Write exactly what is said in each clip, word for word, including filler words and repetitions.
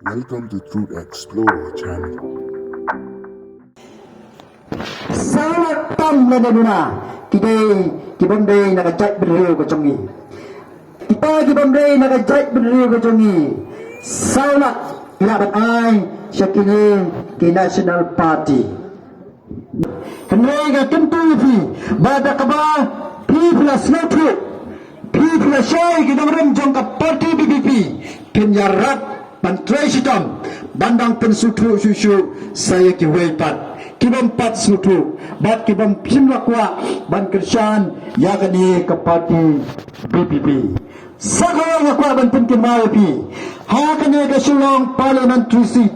Welcome to Truth Explorer channel. Saw lak tam lane duna ki dei ki bym dei na ka jaitbynriew ka jong ngi. Kita ki bym dei na ka jaitbynriew ka jong ngi, saw lak ki lah ban ai sha kine ki National Party. Hynrei nga kyntu ïa phi ba da kaba phi phi la sngewthuh, phi phi la shai ki nongrim jong ka party B P P, phin ïarap ban trei shitom ban dang pynsngewthuh shuh shuh sha ïa kiwei pat ki bym pat sngewthuh bad ki bym shym la kwah ban kyrshan ïa kane ka party B P P. Sa kawei nga kwah ban pynkynmaw ïa phi, ha kane ka Shillong Parliamentary Seat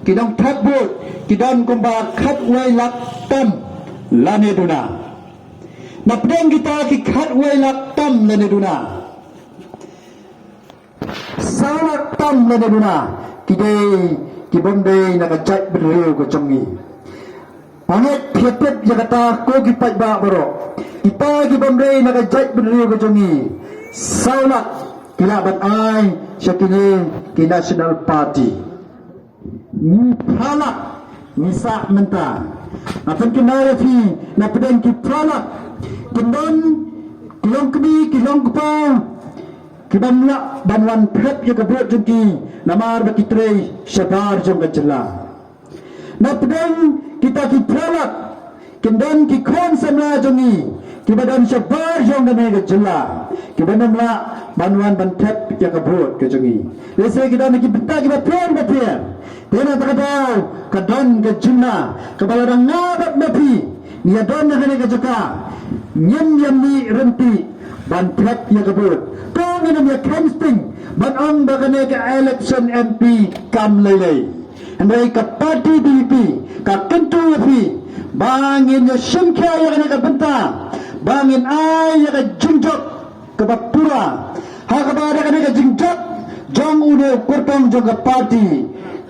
ki nongthep vote ki don kumba khatwei lak tam lane duna. Na pdeng kita ki khatwei lak tam lane duna, saw lak tam lane duna ki dei ki bym dei na ka jaitbynriew ka jong ngi. Hangne phi tip ïa kata ko ki paidbah baroh, kita ki bym dei na ka jaitbynriew ka jong ngi, saw lak ki lah ban ai sha kine ki National Party. Ngi phra lak ngi sah mynta. Nga pynkynmaw ïa phi, na pdeng ki phra lak kin don ki longkmie ki longkpa ki bym lah ban wan thep ïa ka vote jong ki namar ba ki trei shabar jong ka jylla. Na pdeng kita ki phra lak kin don ki khun samla jong ngi kiba don shabar jong kane ka jylla kiba ym lah ban wan ban thep ïa ka vote ka jong ngi. Lehse ki don ki bynta kiba pher ba pher. Te na kata ka daw ka don ka jingma kaba lada nga bad ma phi ngi ïa don ha kane ka jaka, ngin ïa mih ryntih ban thep ïa ka vote. To ngin ym ïa kheiñ sting ban ong ba kane ka election M P kam lei lei. Hynrei ka party B P P ka kyntu ïa phi ba ngin ïa shim khia ïa kane ka bynta, ba ngin ai ïa ka jingjop kaba pura, ha kaba da kane ka jingjop jong une u kyrtong jong ka party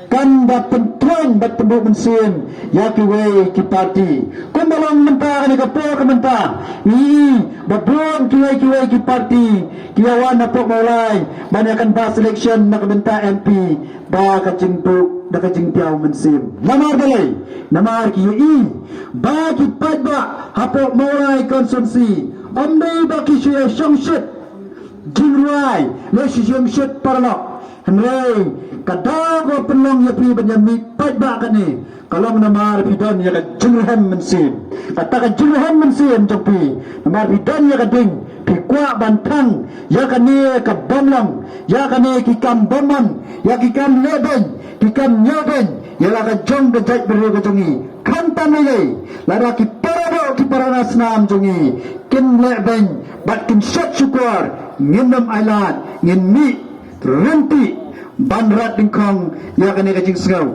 kan da pyntrong bad pynduh mynsiem ïa kiwei ki party. Kumba long mynta kane ka por ka mynta, ngi i ba bun kiwei kiwei ki party ki ïa wan hapoh Mawlai ban ïa canvass election na ka bynta M P da ka jingduh da ka jingtiaw mynsiem. Namar balei? Namar ki ïohi ba ki paidbah hapoh Mawlai constituency ym dei ba ki shu ïa shongshit jingrwai ne shu ïa shongshit paralok. Hynrei ka daw ba pynlong ïa phi ban ïa mih paidbah kane ka long namar phi don ïa ka jingrhem mynsiem. Kata ka jingrhem mynsiem jong phi namar phi don ïa ka ding, phi kwah ban thang ïa kane ka bym long, ïa kane ki kam bymman, ïa ki kam lehbeiñ, ki kam ñiewbeiñ ïa la ka jong ka jaitbynriew ka jong ngi. Khamtam lei lei lada ki paradoh ki parasnam jong ngi kin lehbeiñ bad kin shet shukor, ngin ym ailad, ngin mih ryntih ban rat dyngkhong ïa kane ka jingsngew.